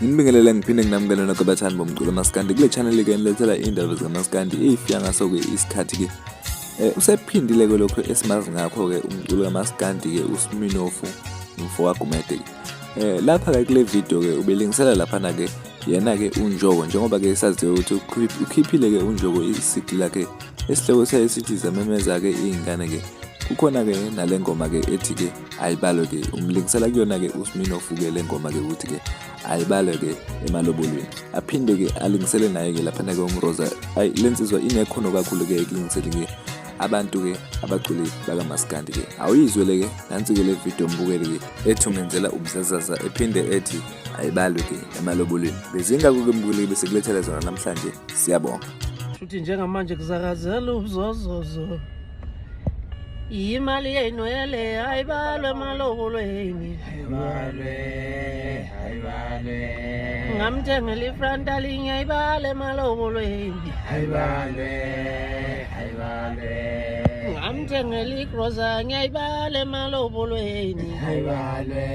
Nginibingelele ngiphinde nginamukele nonke abathandi bomculo maskandi kule channel ke nilethela iy'ndaba zikamaskandi ey'fika ngaso-ke isikhathi-ke um usephindile-ke lokhu esimazi ngakho-ke umculo kamaskandi-ke usminofu umfo kaGumede-ke um lapha-ke kule video-ke ubelingisela laphana-ke yena-ke uNjoko njengoba-ke saziwa ukuthi ukhiphile-ke uNjoko i-CD lakhe esihloko sayo sithi zamemeza-ke iy'ngane-ke kukhona-ke nale ngoma-ke ethi-ke ayibalwe-ke umlingisela kuyona-ke uSminofu-ke le ngoma-ke ukuthi-ke ayibalwe-ke emalobolweni aphinde-ke alingisele naye-ke laphana-ke uMroza. Ayi, le nsizwa inekhono kakhulu-ke ekulingiseni-ke abantu-ke abaculi bakamaskandi-ke. Awuyizwele-ke nansi-ke le video mbukeli-ke ethi ungenzela umzazaza ephinde ethi ayibalwe-ke emalobolweni. Bezingako-ke mbukeli besikulethela zona namhlanje. Siyabonga. Futhi njengamanje kuzakazela ubuzozozo. Imali yenwele ayibalwe emalobolweni. Ayibalwe, ayibalwe. Ngamthengela ifranta linye ayibale emalobolweni. Ayibalwe, ayibalwe. Ngamthengela igrosa ngiyayibala emalobolweni. Ayibalwe.